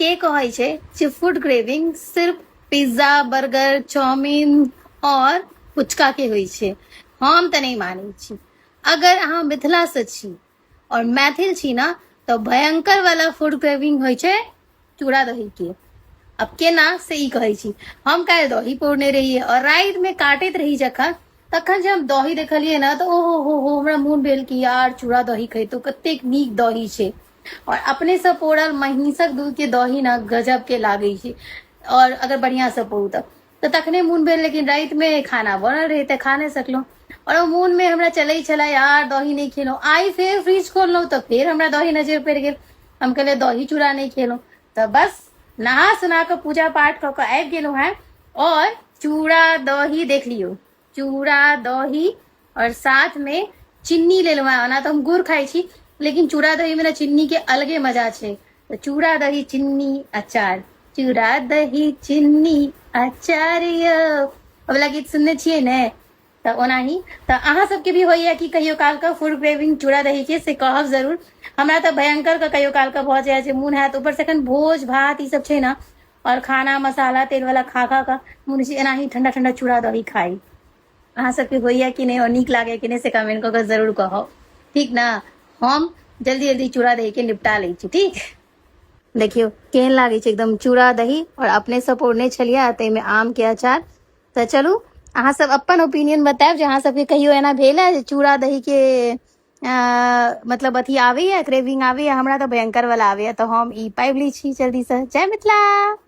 के कहै छै जे फूड क्रेविंग सिर्फ पिज्जा, बर्गर, चाउमीन और पुचका के होइ छै? हम तऽ नहि मानै छी। अगर अहाँ मिथिलासँ छी और मैथिल छी ने, तऽ भयंकर वाला फूड क्रेविंग होइ छै चूड़ा दही के। अब केना से ई कहै छी। हम काल्हि दही पौरने रहियै और रातिमे काटैत रही जखन, तखन जे हम दही देखलियै ने, तऽ ओहो हो हो, हमरा मोन भेल कि यार, चूड़ा दही खैतहुँ, कतेक नीक दही छै। और अपने से पौरल महींसक दूध के दही ने गजब के लागै छै, और अगर बढ़िया से पौरू तऽ तखने मोन भेल। लेकिन रातिमे खाना बनल रहै तऽ खा नहि सकलहुँ। और ओ मोनमे हमरा चलै छलै, यार, दही नहि खेलहुँ। आइ फेर फ्रिज खोललहुँ तऽ फेर हमरा दही नजर पड़ि गेल। हम कहलियै, दही चूड़ा नहि खेलहुँ। तऽ बस नहा सुना कऽ, पूजा पाठ कऽ कऽ आबि गेलहुँ हेँ और चूड़ा दही देख लियौ। चूड़ा दही और साथ में चीनी लेलहुँ हेँ। ओना तऽ हम गुड़ खाइ छी, लेकिन चूड़ा दही में ने चीनी के अलगे मजा छै। तऽ चूड़ा दही, चीनी, अचार। चूड़ा दही चीनी अचार यौ, वाला गीत सुनने छियै ने? तऽ ओनाही तऽ अहाँ सबके भी होइया कि कहियो काल के फूड क्रेविंग चूड़ा दही के? से कहब जरूर। हमरा तऽ भयंकर के कहियो काल के भऽ जाइ छै, मोन हैत। ऊपर से एखन भोज भात ई सब छै ने, और खाना मसाला तेल वाला खा खा कऽ मोन छै एनाही ठंडा ठंडा चूड़ा दही खाइ। अहाँ सबके होइया कि नहि और नीक लागैया कि नहि, से कमेंट कऽ कऽ जरूर कहब, ठीक ने? हम जल्दी जल्दी चूड़ा दही के निपटा लै छी। ठीक, देखियौ केहन लागै छै एकदम चूड़ा दही, और अपने से पौरने छलियै, ताहिमे आम के अचार। तऽ चलू, अहाँ सब अपन ओपिनियन बतायब जे अहाँ सबके कहियो एना भेल है जे चूड़ा दही के मतलब अथी आबैया, क्रेविंग आबैया? हमरा तऽ भयंकर वाला आबैया। तऽ हम ई पाबि लै छी जल्दीसँ। जय मिथिला।